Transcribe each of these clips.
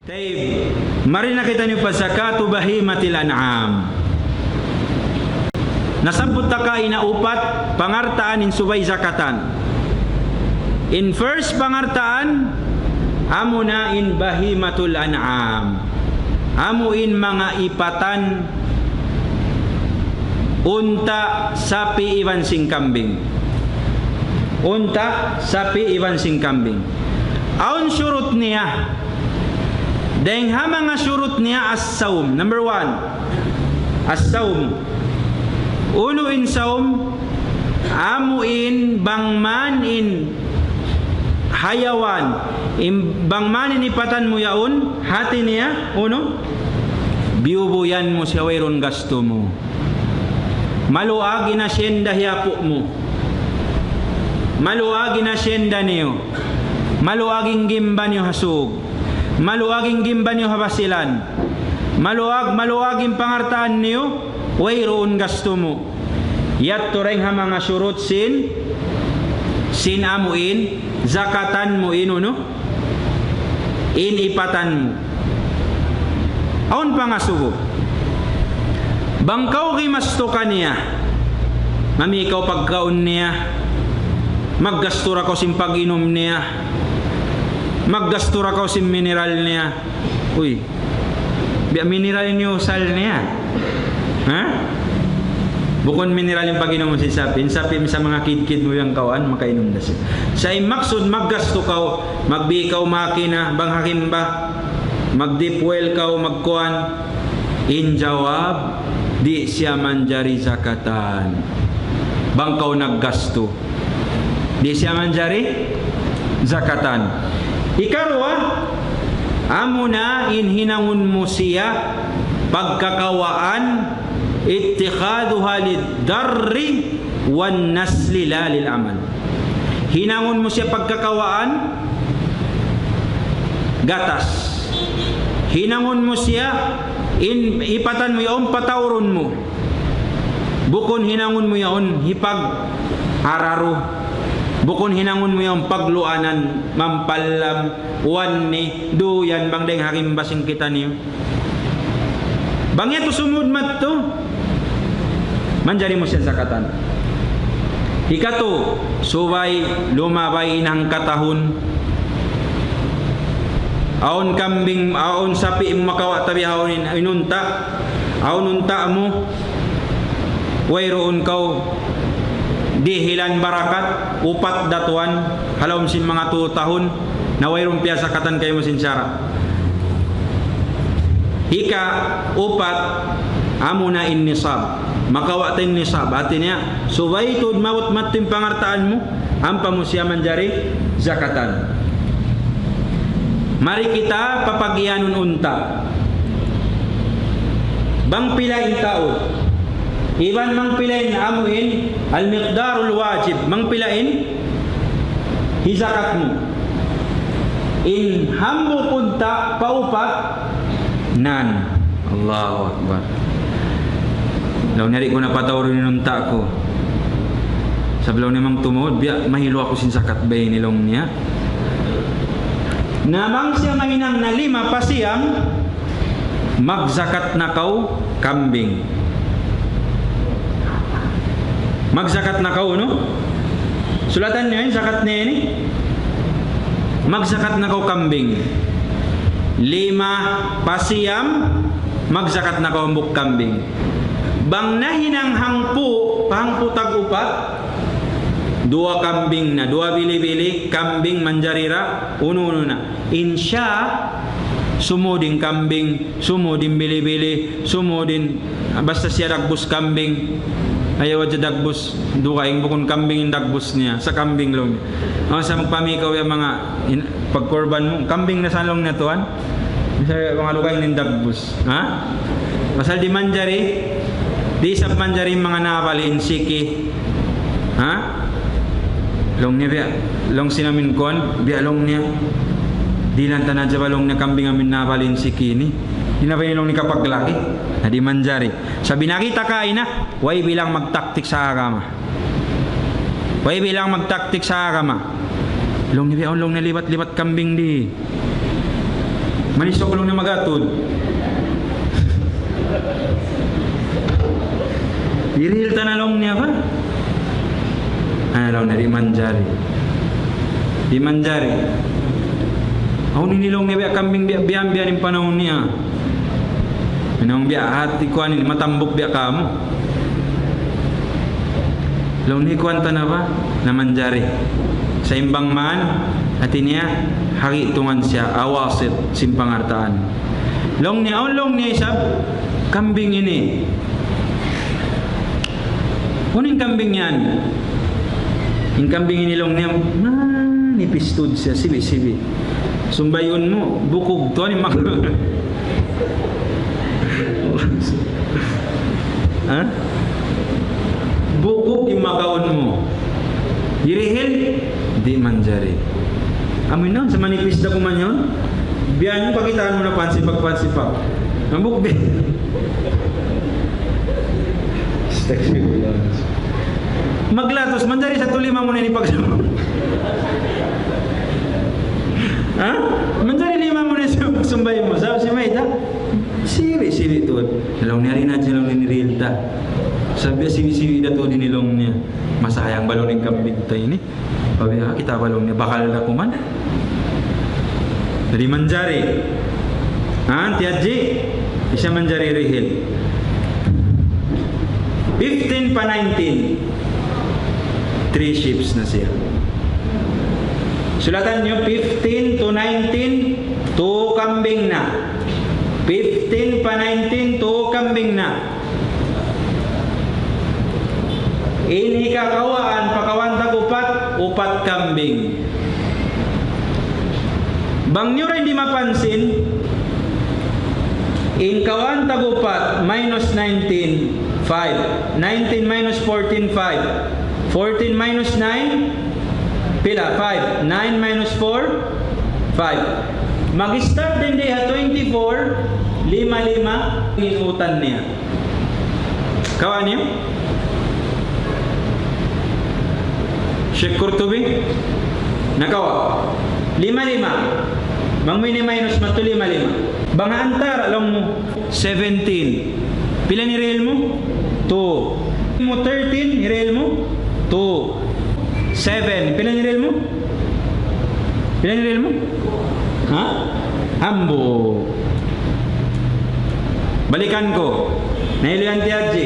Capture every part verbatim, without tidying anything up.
Tayyib, mari na kitaniyu pa zakatu bahimatil an'am. Nasabbut ta kaina upat pangaltaan in subay zakatan. In first pangaltaan, amuna in bahimatul an'am. Amu in manga ipatan, unta', sapi', iban sin kambing. Unta', sapi', iban sin kambing. Awn shurut niya. Dayng ha manga shurut niya as-sawm. Number one, as-sawm. Unu in sawm? Amu in bang man in hayawan, in bang man in ipatan mu yaun, hati niya, unu? Biyubuyan mu siya, wayruun gastu mu. Maluag in asyenda hi apu' mu. Maluag in asyenda niyu. Maluag in gimba niyu ha Sug. Maluag in gimba niyu ha Basilan. Maluag, maluag in pangaltaan niyu, wayruun gastu mu. Yadtu dayng ha manga shurut sin, sin amu in, zakatan mu in unu, in ipatan mu. Awn pangasubu. Bang kaw gimastu kaniya, mami kaw pagkaun niya, maggastu da kaw sin pag-inum niya, maggastu da kaw sin mineral niya. Uy, biya' mineral in usal niya. Ha? Bukun mineral in pag-inum sin sapi'. In sapi' sa manga kidkid mu yan kawan, makainum da siya. Sa' in maksud, maggastu kaw, magbi kaw makina, bang ha gimba, mag-deep well kaw, magkuan. In jawab, di' siya manjari zakatan. Bang kaw naggastu. Di' siya manjari zakatan. Ikaruwa, amuna in hinangun mu siya pagkakawaan, اتخاذها للضرع والنسل لا للعمل. Hinangun mu siya pagkakawaan, gatas. Hinangun mu siya, in ipatan mu yaun, pataurun mu. Bukun hinangun mu yaun hipag-araru. Bukun hinangun mu yaun pagluanan, mampallam, wanni, duyan, bang dayng ha gimba sin kitaniyu. Bang yadtu sumud madtu, manjari mu siya zakatan. Hikatu, subay lumabay in hangkatahun. Awn kambing, awn sapi' mu makawa' tabi' awn in, in unta'. Awn unta' mu, wayruun kaw dihilan barakat, upat da tuwan, ha lawm sin manga tū tahun, na wayruun piyazakatan kaymu sin sara'. Hikaupat, amuna in nisab. Makawa' ta in nisab. Hati niya, subay tuud maabut madtu in pangaltaan mu, ampa mu siya manjari zakatan. Mari kita papag-iyanun unta'. Bang pila in taud. Iban bang pila in amu in al-miqdarul wajib. Bang pila in hizakat mu. In hambuuk unta' pa upat, nan. Allahu Akbar. Laung niya, di' ku na pataurun in unta' ku. Sabab laung niya, bang tumuud, biya' mahilu aku sin zakat bay ini, laung niya. Na bang siya mahinang na lima pa siyam, magzakat na kaw kambing. Magzakat na kaw, no? Sulatan niyu in zakat niya ini. Magzakat na kaw kambing. Lima pa siyam, magzakat na kaw hambuuk kambing. Bang nahinang hangpu', pa hangpu' tag-upat, duwa kambing na, duwa bili-bili, kambing manjari ra, unu-unu na. In siya, sumud in kambing, sumud in bili-bili, sumud in, basta siya dagbus kambing. Ayaw hadja dagbus dugaing, bukun kambing in dagbus niya, sa' kambing laung niya. Awn sa' magpamikaw ya manga in-, pagkurban mu, kambing na sa' laung niya tuwan. Sa' manga dugaing in dagbus. Ha? Pasal di' manjari, di' isab manjari manga nabali in siki. Ha? Laung niya biya', laung sin amin kuwan, biya' laung niya. Dihilan ta na hadja ba laung niya kambing amin nabali in siki ini. Di' na ba ini laung niya kapaglaki. Na di' manjari. Sa' binagi ta kaina, way bilang magtaktik sa agama. Way bilang magtaktik sa agama. Laung niya biya', laung niya libat-libat kambing di. Manisuk laung niya magatud. Dirihil ta na laung niya ba? Unu laung niya, di' manjari. Di' manjari. Awn ini laung niya biya' kambing biya', biya', biya' in panahun niya. Minang biya' hati ku ani, matambuk biya' kamu. Laung niya kuwan ta na ba? Na manjari. Saimbang man, hati niya, hagitungan siya, awasit, sin pangartaan. Laung niya, awn laung niya isab, kambing ini. Unu in kambing yan? In kambing ini laung niya, manipis tuud siya, sibi'-sibi'. Sumbayun mu, bukug tuud in maka-, ha? Bukug in makaun mu. Dirihil, di' manjari. Amu in naun, sa' manipis da kuman yaun. Biya' yan, pakitaan mu na pansipak-pansipak. Ambuk bi-, Astagfirullah. Maglatus, manjari sa' tulima mu na ini pag-, ha? Manjari lima mu na sum-, sumbay mu. Sa' si Maida, sibi'-sibi' tuud. Laung niya rin na siya, laung niya nirihil ta. Sa' biya' sibi'-sibi' da tuud ini laung niya. Masayang ba laung in kambing ta ini. Pabiya' kita ba laung niya, bakal da kuman. Jadi manjari. Ha, Ti Haji? Di' siya manjari rihil. Fifteen pa nineteen. Three shifts na siya. Sulatan niyu, fifteen to nineteen, two kambing na. Fifteen pa nineteen, two kambing na. In hikakawaan pa kawhaan tag-upat, upat kambing. Bang niyu ra di' mapansin, in kawhaan tag-upat minus nineteen, five. Nineteen minus fourteen, five. Fourteen minus nine, pila? Five. Nine minus four, five. Mag-start dayn di ha twenty-four, lima-lima, in utan niya. Kawa niyu? Sheikh Qurtubi? Nakawa. Lima-lima. Bang mu ini minus matu lima-lima. Bang ha antara' laung mu seventeen. Pila in hirihil mu? Two. Mu thirteen, hirihil mu? Two. Seven. Pila in hirihil mu? Pila in hirihil mu? Ha? Hambuuk. Balikan ku. Nailu yan Ti Haji.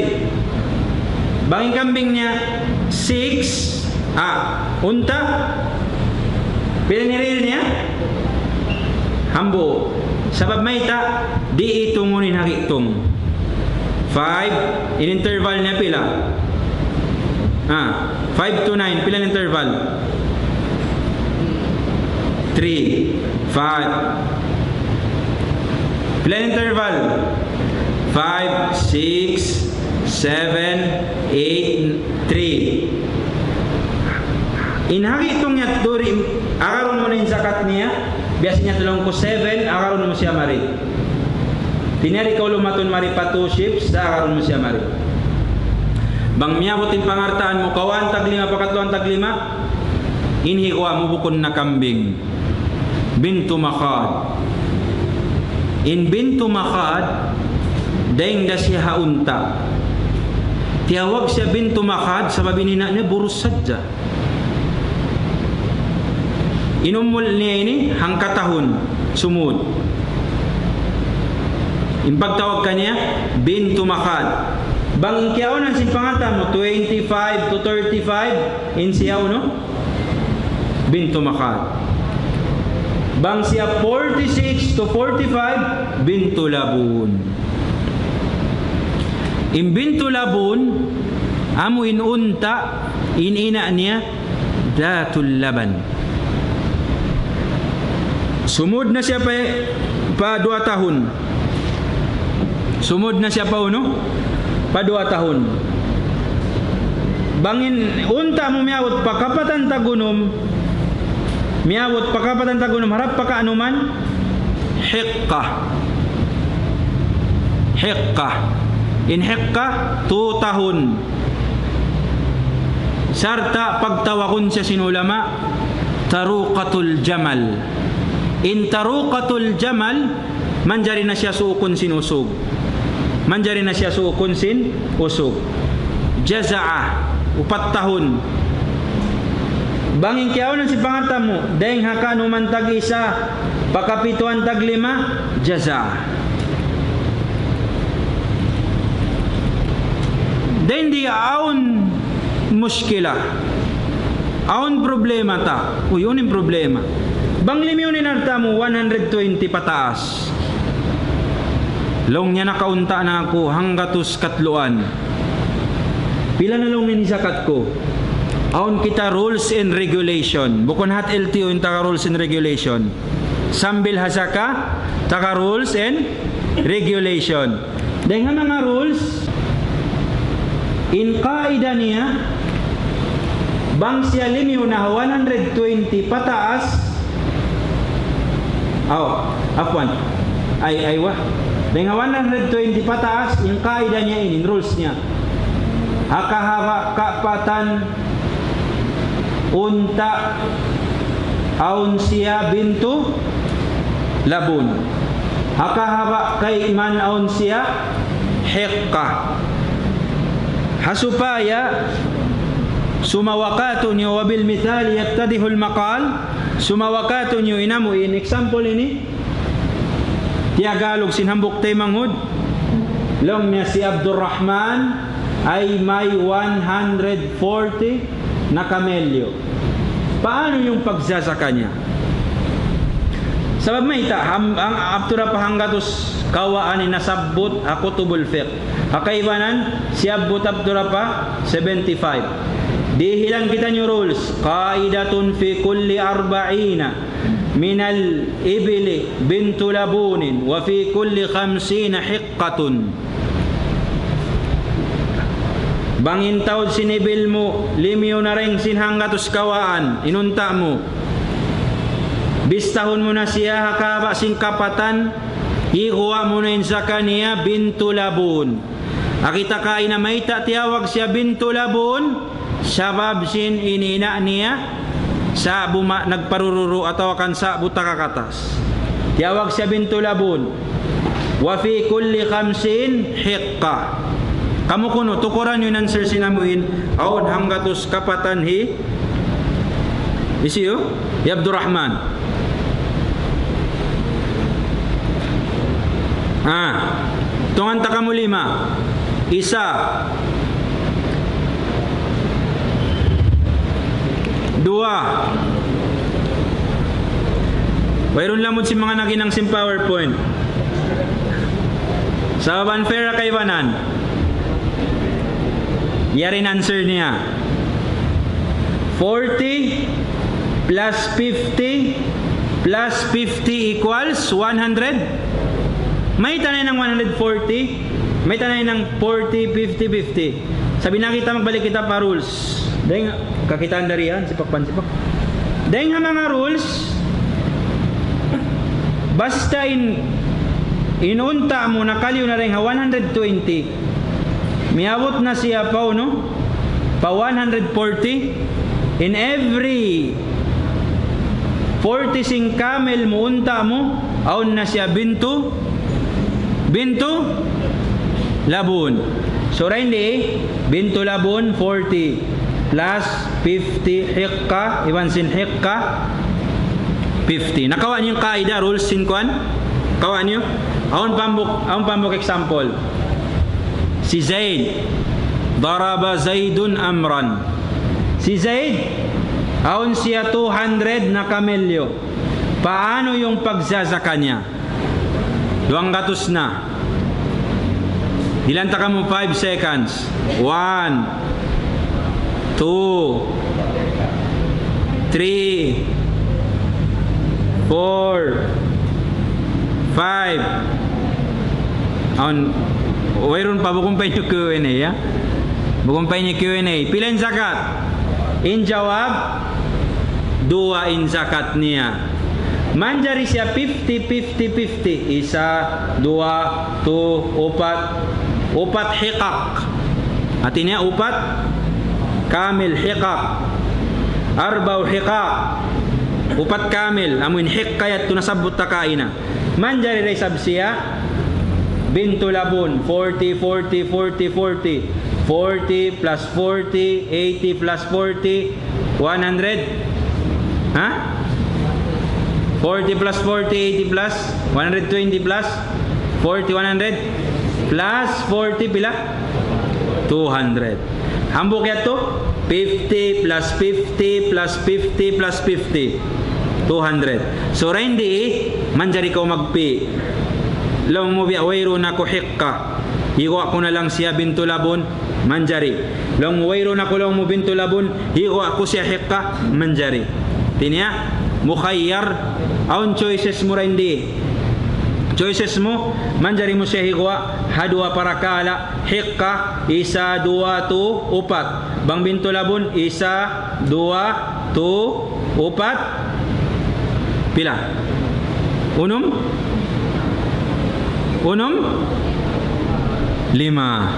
Bang in kambing niya, six, ah, unta', pila in hirihil niya? Hambuuk. Sabab mayta', di' itungun in hagitung. Five, in interval niya pila? Ah, five to nine, pila in interval? Three, five. Pila in interval? Five, six, seven, eight, three. In hagitung niya duri, agarun mu na in zakat niya, biya' sin niya laung ku seven, agarun mu siya mari. Di' niya di' kaw lumatun mari pa two shifts, sa' agarun mu siya mari. Bang miyabut in pangartaan mu, kawhaan tag-lima, pakatluan tag-lima, in hikuha' mu bukun na kambing. Bintu Makhad. In Bintu Makhad, dayn da siya ha unta'. Tiyawag siya Bintu Makhad, sabab in ina' niya burus sadja. In umul niya ini, hangka tahun, sumud. In pagtawag kaniya, Bintu Makhad. Bang in kiyaunan sin pangata' mu, twenty-five to thirty-five, in siya unu? Bintu Makhad. Bang siya forty-six to forty-five, Bintu Labun. In Bintu Labun, amu in unta', in ina' niya, Datul Laban. Sumud na siya pa, pa duwa tahun. Sumud na siya pa unu? Pa duwa tahun. Bang in unta' mu miyabut pa kapatan tag-unum, miyabut pa kapatan tag-unum, harap pa kaanuman, hiqqa. Hiqqa. In hiqqa, two tahun. Sarta' pagtawagun siya sin ulama, taruqatul jamal. In taruqatul jamal, manjari na siya suukun sin usug. Manjari na siya suukun sin usug. Jaza'a, upat tahun. Bang in kiyaunan sin pangatambus, dayng ha kaanuman tag-isa, pa kapituan taglima, jaza'a. Dayng di awn mushkila. Awn problema ta. Uy, unu in problema? Bang limiyun in alta' mu one hundred twenty pataas. Laung niya nakaunta' na aku hanggatus katluan. Pila na laung niya in zakat ku? Awn kita rules and regulation. Bukun hat L T O in taga rules and regulation. Sambil ha zakat, taga rules and regulation. Dayng ha manga rules, in qaida niya, bang siya limiyun na one hundred twenty pataas, aw, afwan, ay, aywa. Dayng ha one hundred twenty pataas, in qaida niya ini, in rules niya. Ha kahaba' kapatan unta' awn siya bintu labun. Ha kahaba' kayman awn siya hiqqa. Ha supaya sumawakatu niyu wa bil mithali yattadihul maqal, sumawakatu niyu in amu in example ini, Tiyagalug sin hambuuk taymanghud, laung niya si Abdurrahman ay may one hundred forty na kamelyo. Paano yung pagzazaka niya? Sabab mayta', ham-, ang abtura pa hanggatus kawaan in nasabbut ha kutubul fiqh. Ha kaibanan, siyabbut abtura pa seventy-five. Dihilan kitaniyu rules. قاعدة في كل أربعين من الإبل بنت لبون وفي كل خمسين حقة. Bang in taud sin ibil mu, limiyu na dayng sin hanggatus kawaan, in unta' mu. Bistahun mu na siya ha kahaba' sin kapatan, higuwa' mu na in zakat niya bintu labun. Akita ka ina mayta' tiyawag siya bintu labun, sabab sin in ina' niya, sa'bu ma-, nagparururu atawa kan sa'bu taga katas. Tiyawag siya bintu labun. وفي كل خمسين حقة. Kamu kunu', tukuran niyu in answer sin amuin, awn hanggatus kapatan hi, hisiyu? Hi Abdurrahman. Ah, tungan ta kamu lima. Isa. Duwa. Wayruun lamud sin manga naghinang sin PowerPoint. Sabab unfair ha kaibanan. Yari in answer niya. Forty plus fifty plus fifty equals one hundred. Mayta' na in one hundred forty? Mayta' na in forty, fifty, fifty? Sabab nakita, magbalik kita pa rules. Dayng, kakitaan da riyan, sipak pan sipak. Dayng ha manga rules, basta in, in unta' mu nakaliyu na dayng ha one hundred twenty, miyabut na siya pa unu, pa one hundred forty. In every forty sin camel mu, unta' mu, awn na siya bintu, bintu labun. So, dayn di, bintu labun, forty, plus fifty hiqqa, iban sin hiqqa, fifty. Nakawa' niyu in qaida, rules sin kuwan? Kawa' niyu? Awn pa hambuuk, awn pa hambuuk example. Si Zaid. ضرب زيد عمرا. Si Zaid, awn siya two hundred na kamelyo. Paano yung pagzazaka niya? Duwanggatus na. Dihilan ta kamu five seconds. One, two, three, four, five. Awn, wayruun pa, bukun pa in Q and A, ya? Bukun pa in Q and A. Pila in zakat? In jawab, duwa in zakat niya. Manjari siya fifty, fifty, fifty. Isa, duwa, tu, upat. Upat hiqaq. Hati niya upat kamil hiqaq. Arba'u hiqaq. Upat kamil, amu in hikka yadtu nasabbut ta kaina. Manjari da isab siya bintu labun, forty, forty, forty, forty. Forty plus forty, eighty plus forty, one hundred. Ha? Forty plus forty, eighty plus, one hundred twenty plus forty, one hundred plus forty, pila? Two hundred. Hambuuk yadtu, fifty plus fifty plus fifty plus fifty. Two hundred. So, dayn di, manjari kaw magpi'. Laung mu biya', wayruun aku hikka. Higuwa' ku na lang siya bintu labun, manjari. Laung mu wayruun aku, laung mu bintu labun, higuwa' ku siya hikka, manjari. Hati niya, mukhayyar, awn choices mu dayn di. Choices mu, manjari mu siya higuwa', ha duwa parakala', hikka, isa, duwa, tu, upat. Bang bintu labun, isa, duwa, tu, upat, pila? Unum? Unum? Lima.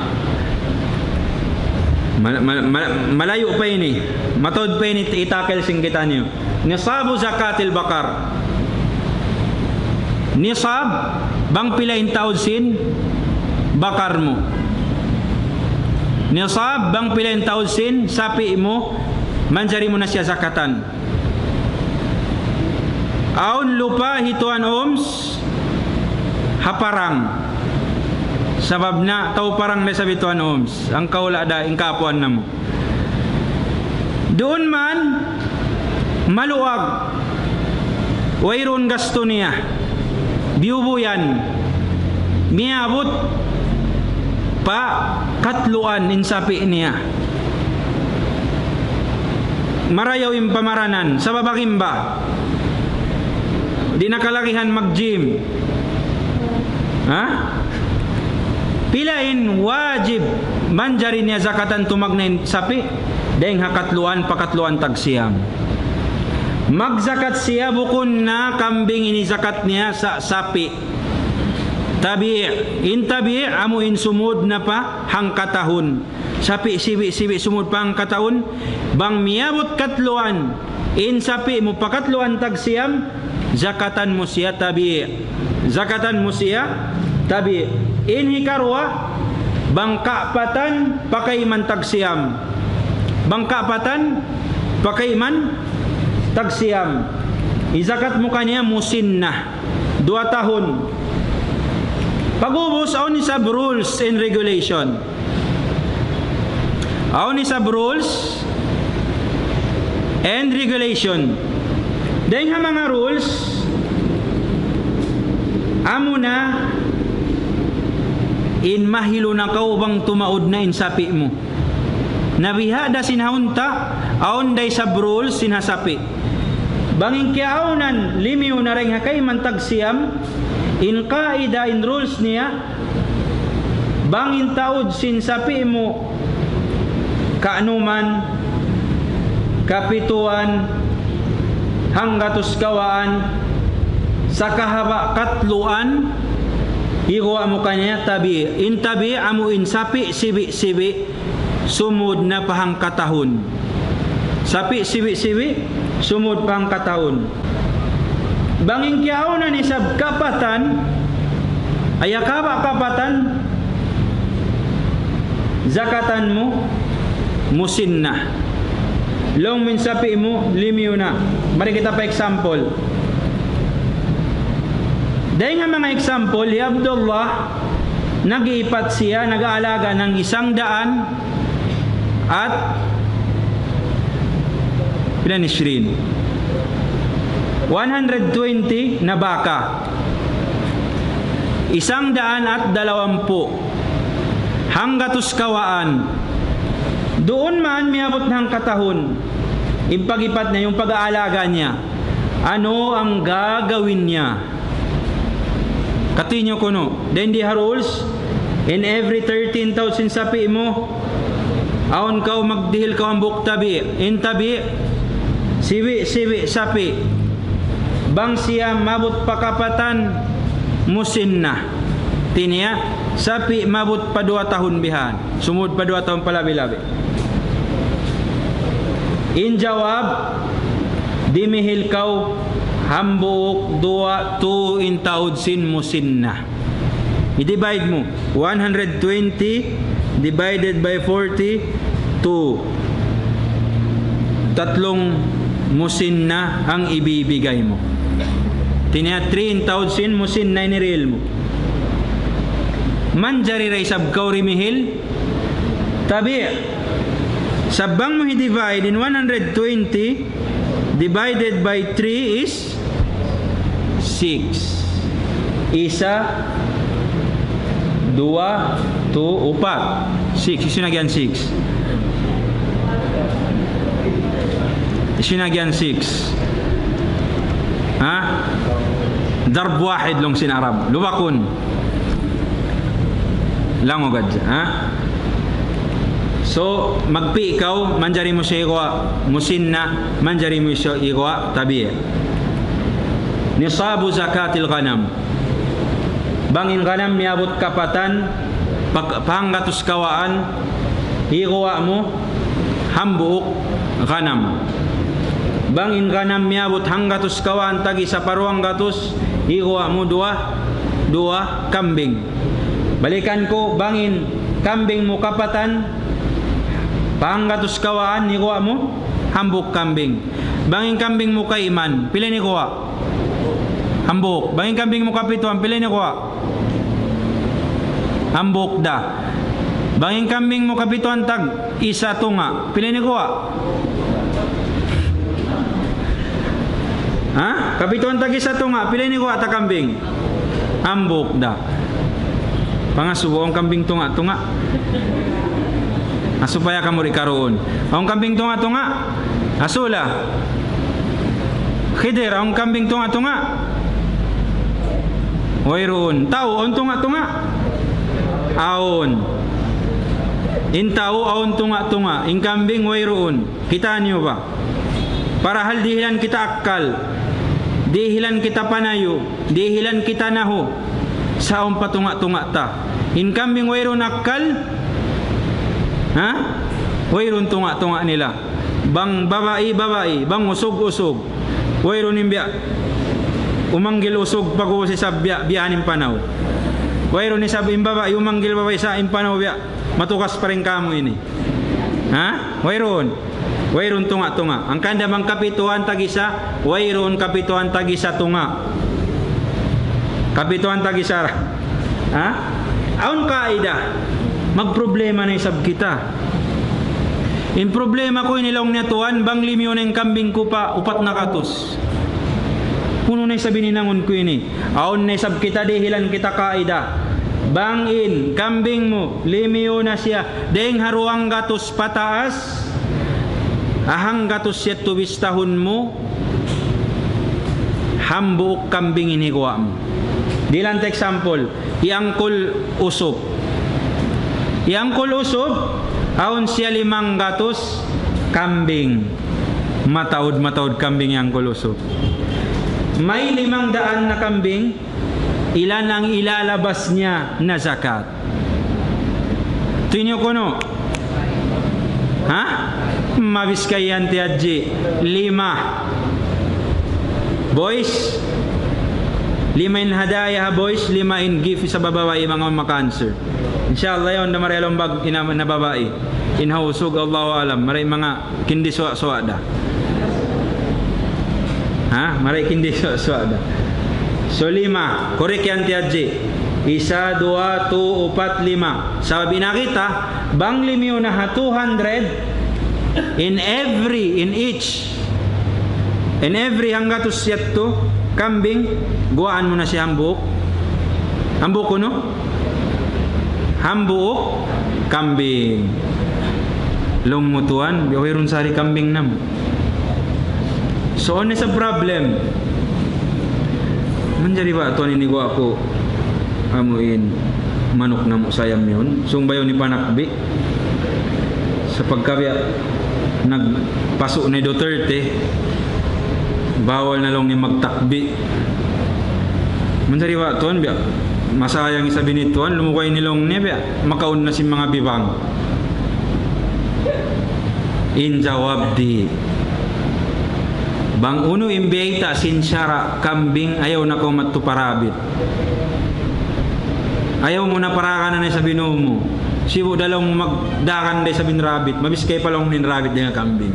Mal-, mal-, mal-, malayu' pa ini. Mataud pa ini itakil sin kitaniyu. Nisabu zakatil bakar. Nisab, bang pila in taud sin bakar mu. Nisab, bang pila in taud sin sapi' mu, manjari mu na siya zakatan. Awn lupa' hi Tuan Oms ha Parang. Sabab na tau Parang na isab hi Tuan Oms. Hangkaula' da in kaapuan namu'. Duun man, maluag. Wayruun gastu niya. Biyubuyan. Miyabut pa katluan in sapi' niya. Marayaw in pamaranan, sabab agimba. Di' na kalagihan mag-gym. Ha? Pila in wajib manjari niya zakatan tumagna' in sapi'? Dayng ha katluan, pakatluan tagsiyam. Magzakat siya bukun na kambing in hizakat niya sa sapi'. Tabi'. In tabi' amu in sumud na pa hangkatahun. Sapi' sibi'-sibi' sumud pa hangkatahun. Bang miyabut katluan, in sapi' mu pakatluan tagsiyam, zakatan mu siya tabi'. Zakatan mu siya tabi'. In hikaruwa, bang kaapatan pakayman tagsiyam. Bang kaapatan pakayman tagsiyam. Izakat mu kaniya musinna. Duwa tahun. Pag'ubus, awn isab rules and regulation. Awn isab rules and regulation. Dayng ha manga rules, amuna in mahilu na kaw bang tumaud na in sapi' mu. Na biha' da sin ha unta', awn da isab rules sin ha sapi'. Bang in kiyaawnan limiyu na dayng ha kayman tagsiyam, in kaida, in rules niya, bang in taud sin sapi' mu, kaanuman, kapituan, hanggatus kawhaan, sa kahaba' katluan, higuwa' mu kaniya tabi'. In tabi' amu in sapi' sibi'-sibi', sumud na pa hangkatahun. Sapi' sibi'-sibi', sumud pa hangkatahun. Bang in kiyaawnan isab kaapatan, aya kahaba' kaapatan, zakatan mu, musinna. Laung mu in sapi' mu, limiyu na. Mari kita pa example. Dayng ha manga example, hi Abdullah, nag-iipat siya, nag-aalaga ng isang daan at pila ini, Shirin? One hundred twenty na baka. Isang daan at dalawampu. Hanggatus kawhaan. Duun man miyabut na hangkatahun. In pag-ipat niya, yung pag-aalaga niya. Ano ang gagawin niya? Kati niyu kunu', dayng di ha rules, in every thirteen thousand sapi' mu, awn kaw magdihil kaw hambuuk tabi', in tabi', sibi'-sibi' sapi'. Bang siya mabut pa kaapatan, musinna. Hati niya, sapi' mabut pa duwa tahun bihan. Sumud pa duwa tahun pa labi-labi. In jawab, Dimihil kaw hambuuk duwa, two in taud sin musinna. I-divide mu, one hundred twenty divided by forty, two. Tatlung musinna in ibibigay mu. Hati niya three in taud sin musinna in hirihil mu. Manjari da isab kaw dimihil? Tabi'. Sa' bang mu hi-divide in one hundred twenty divided by three is six. Isa, duwa, tu, upat. Six. Hisiyu in agihan six? Hisiyu in agihan six? Ha? Darb wahid laung sin Arab. Lubakun. Langug hadja, ha? So, magpi' kaw, manjari mu siya iguwa' musinna, manjari mu siya iguwa' tabi'. Nisabu zakatil ghanam. Bang in ghanam miyabut kapatan, pag-, panggatus kawaan, iguwa' mu hambuuk ghanam. Bang in ghanam miyabut hanggatus kawaan, tag-isa pa duwanggatus, iguwa' mu duwa, duwa kambing. Balikan ku, bang in kambing mu kapatan, panggatus kawaan, iguwa' mu hambuuk kambing. Bang in kambing mu kaiman, pila in iguwa'? Hambuuk. Bang in kambing mu kapituan, pila in iguwa'? Hambuuk da. Bang in kambing mu kapituan tag-isa tunga', pila in iguwa'? Ha? Kapituan tag-isa tunga', pila in iguwa' ta kambing? Hambuuk da. Pangasubu, awn kambing tunga'-tunga'. Supaya kamu di' karuun. Awn kambing tunga'-tunga'? Asula. Khidir, awn kambing tunga'-tunga'? Wayruun. Tau, awn tunga'-tunga'? Awn. In tau, awn tunga'-tunga'. In kambing, wayruun. Kitaa niyu ba? Parahal dihilan kita akkal, dihilan kita panayu, dihilan kita nahu. Sa' awn pa tunga'-tunga' ta. In kambing wayruun akkal, ha? Wayruun tunga'-tunga' nila. Bang babai, babai, bang usug, usug. Wayruun in biya' umanggil usug pag-ubus isab biya', biya' in panaw. Wayruun isab in babai umanggil babai sa' in panaw biya' matugas pa dayn kāmu' ini. Ha? Wayruun. Wayruun tunga'-tunga'. Hangkan da bang kapituan tag-isa, wayruun kapituan tag-isa tunga'. Kapituan tag-isa ra. Ha? Awn kaida. Magproblema na isab kita. In problema ku ini laung niya, tuwan, bang limiyu na in kambing ku pa upat na gatus. Unu na isab in hinangun ku ini. Awn na isab kita dihilan kita kaida. Bang in kambing mu, limiyu na siya, dayng ha duwanggatus pataas, ha hanggatus yadtu bistahun mu, hambuuk kambing in higuwa' mu. Dihilan ta example, hi Angkol Usop. Hi Angkol Usop, awn siya limanggatus kambing. Mataud, mataud kambing hi Angkol Usop. May limang daan na kambing, ilan ang ilalabas niya na zakat? Tiniyu kunu'. Ha? Mabis kayan ti Hadji. Lima. Boys, lima in hadaya ha boys, lima in gift sa babai, manga maka-answer. Inshallah, yaun da mari alam bag ina na babai. In ha usug, Allahu alam. Mari manga kindi suwa-suwa da. Ha? Mari kindi suwa-suwa da. So, lima. Correct yan ti Hadji. Isa, duwa, tu, upat, lima. Sabab in kita, bang limiyu na ha two hundred, in every, in each, in every hanggatus yadtu, kambing, guwaan mu na siya hambuuk. Hambuuk kunu'? Hambuuk kambing. Laung mu tuwan, biya' wayruun sari kambing namu'. So, unu sa problem? Manjari ba tuwan ini guwa' ku amu in manuk namu' sa ayam yaun? Sung ba yaun ipanakbi'? Sa' pagka biya' nagpasu' na hi Duterte, bawal na laung niya magtakbi'. Manjari ba tuwan biya'? Masayang isab ini tuwan, lumugay ini laung niya biya'. Makaun na sin manga bibang. In jawab di'. Bang unu in bayta' sin sara' kambing, ayaw na kaw madtu pa rabbit. Ayaw mu na parakanan isab in ū mu. Sibu' da laung magdagan da isab in rabbit. Mabiskay pa laung niya in rabbit dayn ha kambing.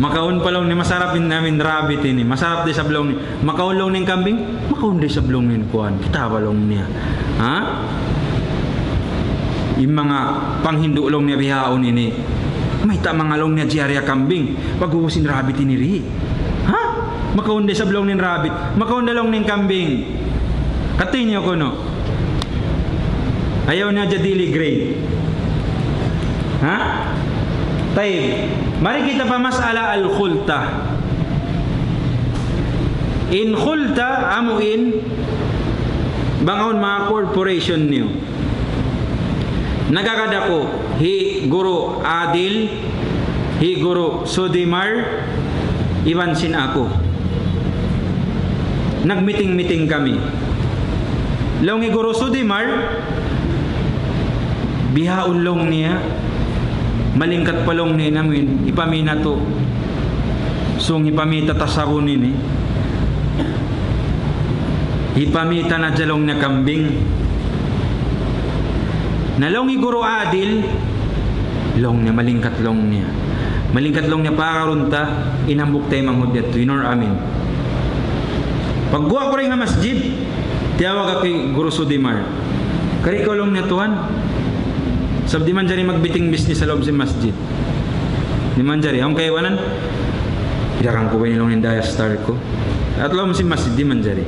Makaun pa laung niya, masarap in amin rabbit ini. Masarap da isab laung niya. Makaun laung niya in kambing, makaun da isab laung niya in kuwan. Kita' ba laung niya? Ha? In manga panghindu' laung niya bihaun ini. Mayta' manga laung niya diyari ha kambing. Pag-ubus in rabbit ini ri. Ha? Makaun da isab laung niya in rabbit. Makaun da laung niya in kambing. Kati niyu kunu'. Ayaw na jadi ligrey. Ha? Tayyib. Mari kita pa mas'ala al-khulta. In khulta, amu in, bang awn manga corporation niyu. Nagkakadtu hi Guru Adil, hi Guru Sudimar, iban sin aku. Nag-meeting-meeting kami. Laung hi Guru Sudimar, bihaun laung niya, malingkat pa laung niya in amin, hipamī' natu'. Sūng hipamī' ta tasabun ini. Hipamī' ta na diyalong na kambing. Na laung hi Guru Adil, laung niya, malingkat laung niya. Malingkat laung niya, pakarun ta, in hambuuk taymanghud yadtu, in Nur Amin. Pagguwa' ku dayn ha masjid, tiyawag aku hi Guru Sudimar. Kari kaw laung niya tuwan. Sabab di' manjari magbiting business ha lawm sin masjid. Di' manjari. Awn kaibanan, darakan ku ba ini laung niya in Diastar ku. At lawm sin masjid, di' manjari.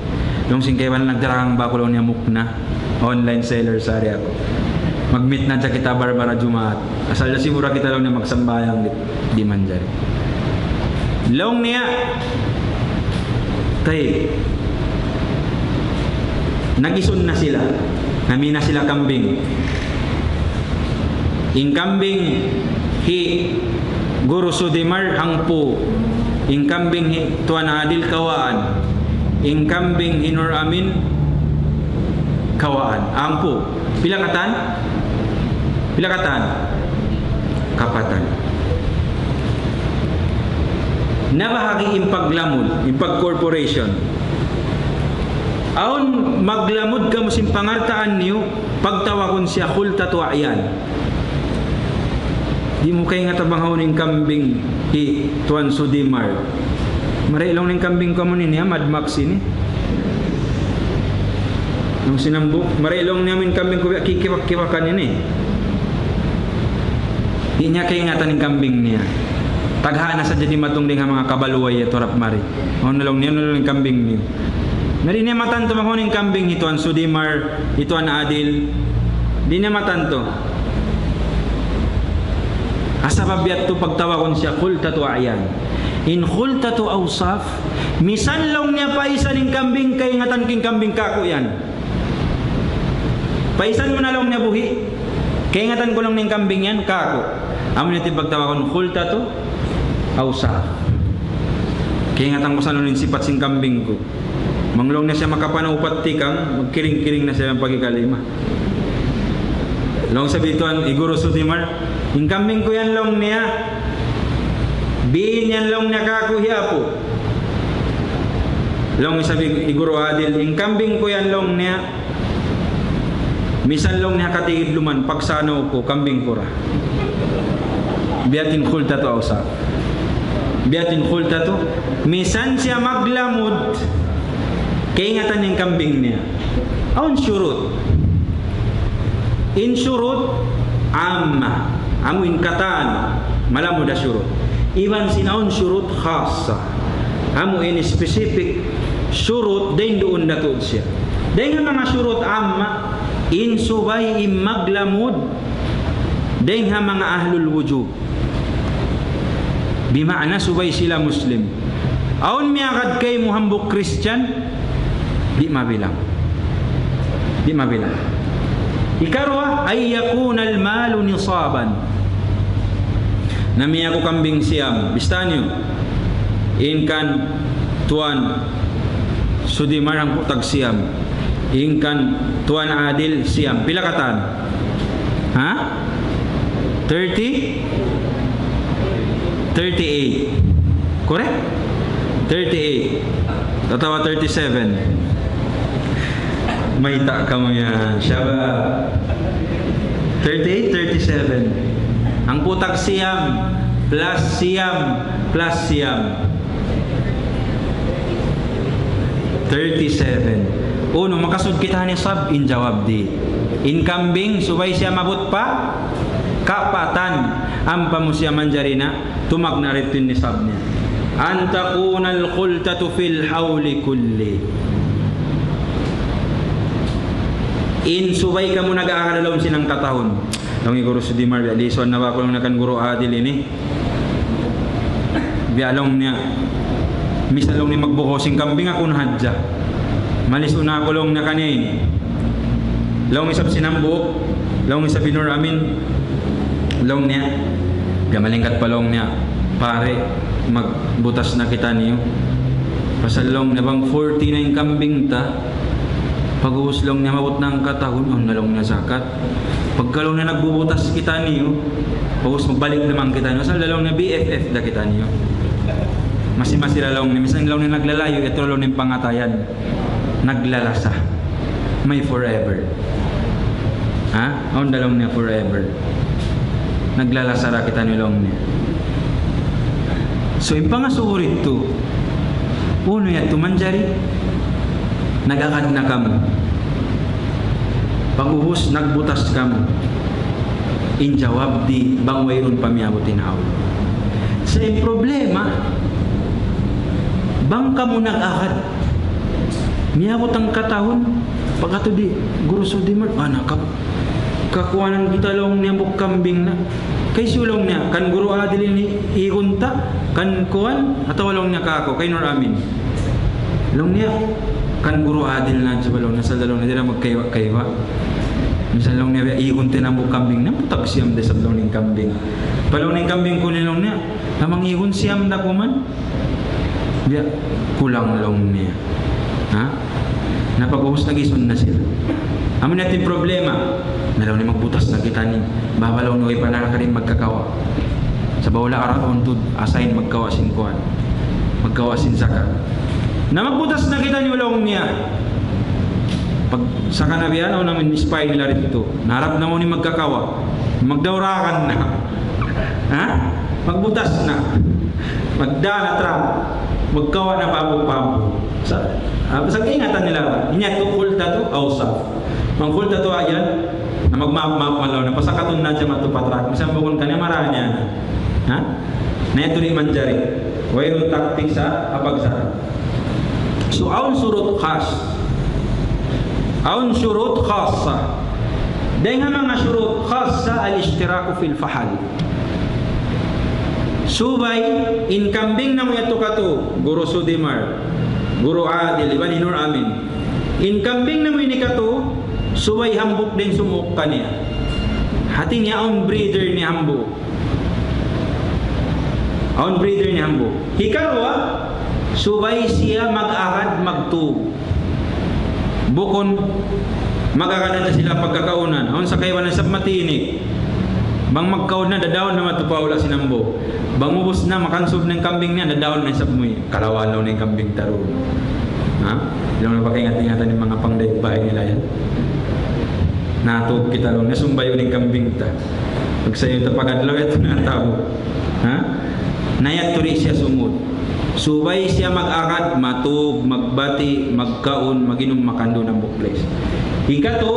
Laung sin kaibanan, nagdarakan ba aku laung niya mukna. Online seller sari aku. Mag-meet na hadja kita bara-bara Jumaat. Asal da simura kita laung niya magsambahayang di', di' manjari. Laung niya, tayyib. Nag-isun na sila. Namī' na sila kambing. In kambing hi Guru Sudimar hangpu'. In kambing hi Tuan Adil kawhaan. In kambing hi Nur Amin kawhaan. Hangpu'. Pila katan? Pila katan? Kapatan. Na bahagi' in paglamud, in pag-corporation. Awn maglamud kamu sin pangaltaan niyu, pagtawagun siya khultatu a'yan. Di' mu kaingatan bang hawnu in kambing hi Tuan Sudimar. Mari' laung in kambing kamu ini, ha, Mad Max ini. Laung sin hambuuk, mari' laung niya in kambing ku, kikiwak-kiwakan ini. Di' niya kaingatan in kambing niya. Tagha' na sadja dimatung dayn ha manga kabaluway yadtu harap mari. Awn na laung niya, awn na laung in kambing niya. Na di' niya matantu bang hawnu in kambing hi Tuan Sudimar, hi Tuan Adil. Di' niya matantu. Sabab yadtu pagtawagun siya khultatu a'yan. In khultatu awsaf, misan laung niya paisan in kambing, kaingatan ku in kambing kāku' yan. Paisan mu na laung niya buhi'. Kaingatan ku laung niya in kambing yan, kāku'. Amu na in pagtawagun khultatu awsaf. Kaingatan ku sa laung niya in sipat sin kambing ku. Bang laung niya siya makapanaw upat tikang, magkiring-kiring na siya pag'ikalima. Laung isab hi Tuan, hi Guru Sudimar, in kambing ku yan laung niya, biin yan laung niya kāku' hi apu'. Laung isab hi, hi Guru Adil, in kambing ku yan laung niya, misan laung niya katigidluman, pagsanaw ku, kambing ku ra. Biya' ha yan in khultatu awsaf. Biya' ha yan in khultatu. Misan siya maglamud, kaingatan in kambing niya. Awn shurut. In shurut amma. Amu in katan. Malamud ha shurut. Iban sin awn shurut khassa. Amu in specific shurut dayn duun da tuud siya. Dayn ha manga shurut amma, in subay in maglamud dayn ha manga ahlul wujub. Bima'na subay sila Muslim. Awn miyagad kaymu hambuuk Christian, di' mabilang. Di' mabilang. Hikaruwa, أن يكون المال نصابا. Namī' aku kambing siyam. Bista niyu. In kan Tuan Sudimar hangpu' tag siyam. In kan Tuan Adil siyam. Pila katan? Ha? Thirty? Thirty-eight. Correct? Thirty-eight. Atawa thirty-seven. Mayta' kamu yan. Shabab. Thirty-eight, thirty-seven. Hangpu' tag siyam, plus siyam, plus siyam. Thirty-seven. Unu, makasud kita ha nisab? In jawab di'. In kambing, subay siya maabut pa kapatan. Ampa mu siya manjari na tumagna' didtu in nisab niya. أن تكون الخلطة في الحول كله. In subay kamu nag-aagad ha lawm sin hangka tahun. Laung hi Guru Sudimar, biya' lisuan na ba aku laung niya kan Guru Adil ini. Biya' laung niya, misan laung niya magbukaw sin kambing aku na hadja. Malisu na aku laung niya kaniya ini. Laung isab sin hambuuk, laung isab hi Nur Amin, laung niya, biya' malingkat pa laung niya, pare, magbutas na kitaniyu. Pasal laung niya bang forty na in kambing ta, pag'ubus laung niya maabut na hangka tahun, awn na laung niya zakat. Pagka laung niya nagbubutas kitaniyu, pag'ubus magbalik na man kitaniyu. Asal da laung niya B F F da kitaniyu. Masi-masi da laung niya, misan laung niya naglalayu', yadtu laung niya in pangatayan. Naglalasa. May forever. Ha? Awn da laung niya forever. Naglalasa da kitaniyu laung niya. So, in pangasubu didtu, unu yadtu manjari? Nag-agad na kamu. Pag'ubus, nagbutas kamu. In jawab di', bang wayruun pa miyabut in hawl. Sa' in problema, bang kamu nag-agad, miyabut hangka tahun, pag-atu di', Guru Sudimar, ah, naka-, kakuwanan kita laung niya hambuuk kambing na. Kaysu laung niya, kan Guru Adil ini igun ta, kan kuwan, atawa laung niya kāku', kay Nur Amin. Laung niya, kan Guru Adil na, subay laung niya, asal da laung niya, di' da magkaiwa-kaiwa. Misan laung niya, biya' igun ta in hambuuk kambing, hangpu' tag siyam da isab laung niya in kambing. Pa laung niya in kambing ku ini laung niya, lamang igun siyam da kuman. Biya' kulang laung niya. Ha? Na pag'ubus nag-isun na sila. Amu na in problema. Na laung niya magbutas na kita ini. Baba laung niya way pa nakarin magkakawa'. Sa' bawla ara untud assign magkawa' sin kuwan. Magkawa' sin zakat. Na magbutas na kitaniyu laung niya. Pag saka na biya' na, awn na in spy nila didtu. Naharap na mu ini magkakawa'. Magdaurakan na. Ha? Magbutas na. Magdala truck. Magkawa' na pa hambuuk-hambuuk. Sa', ah, sa' kaingatan nila ba? Inya tu kulta tu, awsaf. Bang kulta tu ayan, na magmaap-maap malaw na. Pasakatun na siya matu pa truck. Misan bukun kaniya marā niya na. Ha? Na yadtu di' manjari. Wayruun taktik sa' ha pagsara'. So, awn shurut khas. Awn shurut khassa. Dayn ha manga shurut khassa, al-ishtiraku fil fahal. Subay, in kambing namu' yadtu katu', Guru Sudimar, Guru Adil, iban hi Nur Amin. In kambing namu' ini katu', subay hambuuk da in sumuuk kaniya. Hāti niya awn breeder niya hambuuk. Awn breeder niya hambuuk. Hikaruwa, subay siya mag-agad magtūg. Bukun mag-agad na sila pagkakaunan. Awn sa kaibanan isab matinik. Bang magkaun na, dadaun na matu pa hula' sin hambuuk. Bang ubus na, makansub na in kambing niya, dadaun na isab muwi'. Kalawaw na in kambing ta duun. Ha? Di' na makaingat-ingatan in manga pangdaig bahay nila yan. Natūg kita duun, nasumbayu' in kambing ta. Pagsayu ta pag-adlaw, yadtu na tau. Ha? Na yadtu di' siya sumud. Subay siya mag-agad, matūg, magbati', magkaun, mag-inum, makandu' hambuuk place. Hikatu,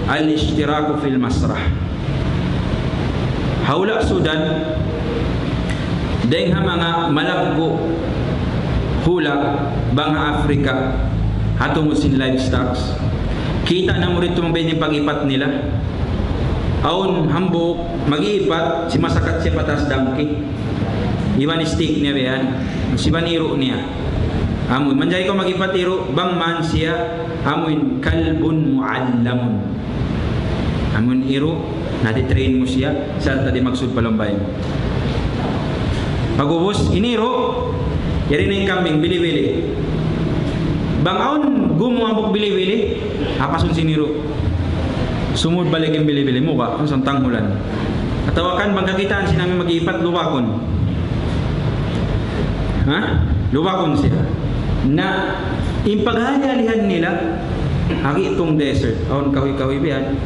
al-ishtiraku fil masrah. Ha hula' Sudan, dayng ha manga malaggu' hula' bang ha Africa, ha tungud sin livestocks. Kita' namu' didtu bang biya' diin in pag-ipat nila. Awn hambuuk, mag-iipat, simasakat siya pataas dangki. Iban stick niya biya' yan. Siban iru' niya. Amu, manjari kaw mag-ipat iru', bang man siya, amu in kalbun mu'allamun. Amu in iru', nati-train mu siya, sarta' di' magsud pa lawm bāy mu. Pag'ubus, in iru', yari na in kambing, bili-bili. Bang awn gumuwa' hambuuk bili-bili, apasun sin iru'. Sumud balik in bili-bili, muka, awn sa tanghulan. Atawa kan bang kakitaan sin amu in mag-iipat, lubakun. Ha? Lubakun siya. Na, in paghali-halihan nila, agi itong desert, awn kahuy-kahuy biyan,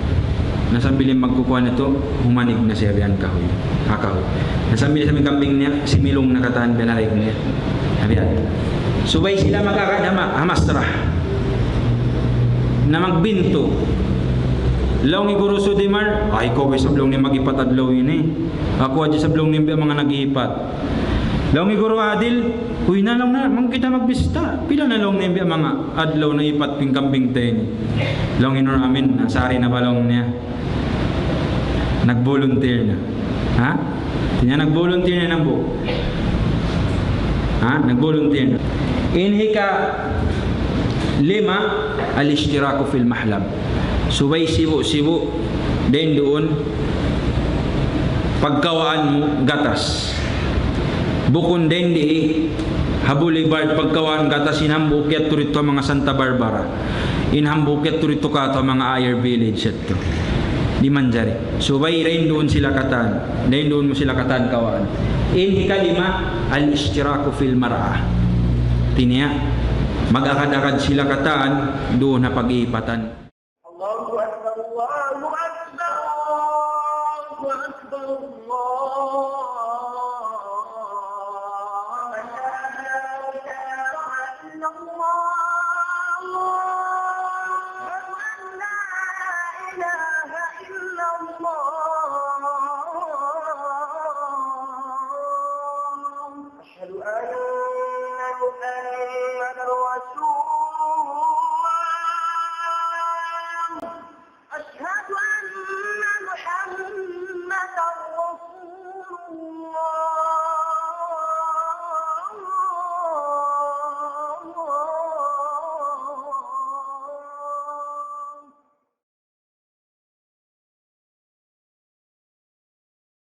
na sambil in magkukuan ito, humanig na siya biyan kahuy. Ha, kahuy. Na sambil sa kambing niya, similung na katan biyan, harig niya. Biyan. Subay sila mag-agad ha ma-, ha Masra. Na magbintu. Laung hi Guru Sudimar, ay, kaw, isab laung niya mag-ipat adlaw ini. Aku aja isab laung niya biya' manga nag-ipat. Laung hi Guru Adil, "Uy, na laung na, man kita magbista. Pila na laung niya biya' manga adlaw na ipat pin kambing ta ini." Laung hi Nur Amin, "Sari na ba laung niya?" Nag-volunteer na. Ha? Tinya nag-volunteer na hambuuk. Ha? Nag-volunteer na. In hika lima, al-ishtiraku fil mahlab. Subay sibu'-sibu', dayn duun, pagkawaan mu gatas. Bukun dayn di, ha Boulevard pagkawaan gatas, in hambuuk yadtu didtu ha manga Santa Barbara. In hambuuk yadtu didtu katu' ha manga Ayer Village yadtu. Di' manjari. Subay dayn duun sila katan. Dayn duun mu sila katan kawaan. In hikalima, al-ishtiraku fil mar'a. Tinya, mag-agad-agad sila katan duun ha pag-iipatan. الله أكبر، الله أكبر، الله أكبر، الله أكبر.